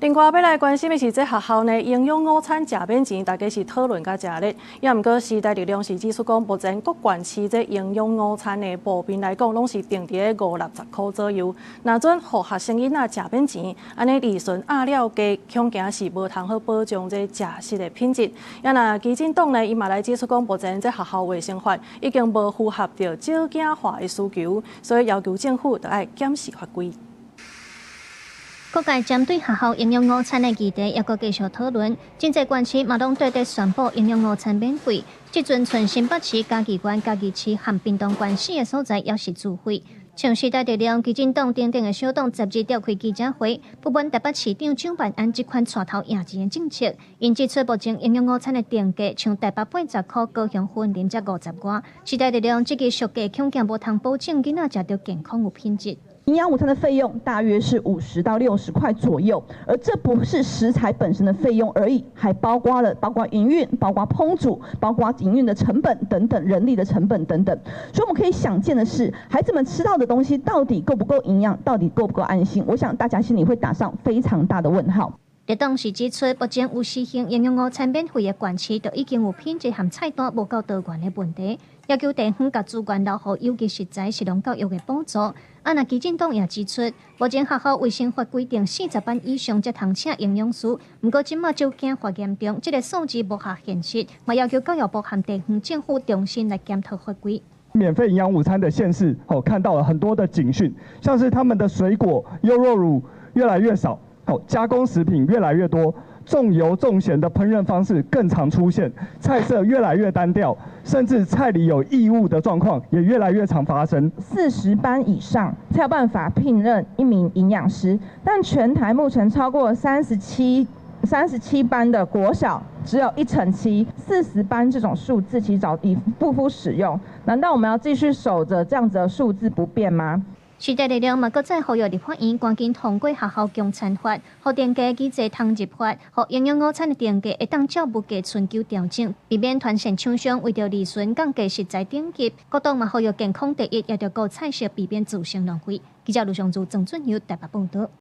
另外，欲來關心的是，這學校呢營養午餐食免錢，大家是討論甲誠熱。也毋過時代力量是指出講，目前各縣市這營養午餐的普遍來講，攏是定佇咧五六十箍左右。若準予學生囡仔食免錢，按呢利潤壓了低，恐驚是無通好保障這食食的品質。也若基進黨呢，伊嘛來指出講，目前這學校衛生法已經無符合著少子化的需求，所以要求政府著愛檢視法規。各界針對學校營養午餐的議題，猶閣繼續討論。真濟縣市嘛攏綴佇宣布營養午餐免費。這陣賰新北市、嘉義縣、嘉義市和屏東縣四个所在猶是自費。像時代力量、基進黨等等的小黨十日召開記者會，不滿台北市長蔣萬安這款帶頭贏錢的政策。𪜶指出，目前營養午餐的定價像台北80箍，高雄雲林才50外。時代力量這個俗價恐驚無通保證囡仔食著健康有品質。營養午餐的費用大約是50到60塊左右，而這不是食材本身的費用而已，還包括了包括營運、包括烹煮、包括營運的成本等等，人力的成本等等。所以我們可以想見的是，孩子們吃到的東西到底夠不夠營養，到底夠不夠安心？我想大家心裡會打上非常大的問號。綠黨是指出，目前有實行營養午餐免費的縣市，就已經有品質和菜單無夠多元的問題，要求地方共資源留予優質食材食農教育的補助。啊，若基進黨也指出，目前學校衛生法規定40班以上才通請營養師，毋過這馬少子化嚴重，這个數字無合現實，嘛要求教育部和地方政府重新來檢討法規。免費營養午餐的縣市，哦，看到了很多的警訊，像是他們的水果、優酪乳越來越少。好，加工食品越來越多，重油重鹹的烹飪方式更常出現，菜色越來越單調，甚至菜裡有異物的狀況也越來越常發生。40班以上才有辦法聘任一名營養師，但全台目前超過37班的國小只有1成7，40班這種數字其實早已不敷使用。難道我們要繼續守着這樣子的數字不變嗎？時代力量嘛，閣再呼籲立法院趕緊通過學校供餐法，予定價機制通入法，予營養午餐的定價會當照物價尋求調整，避免團膳廠商為著利潤降低食材等級。各黨嘛呼籲健康第一，也著顧菜色，避免造成浪費。記者盧尚祖、鄭俊友台北報導。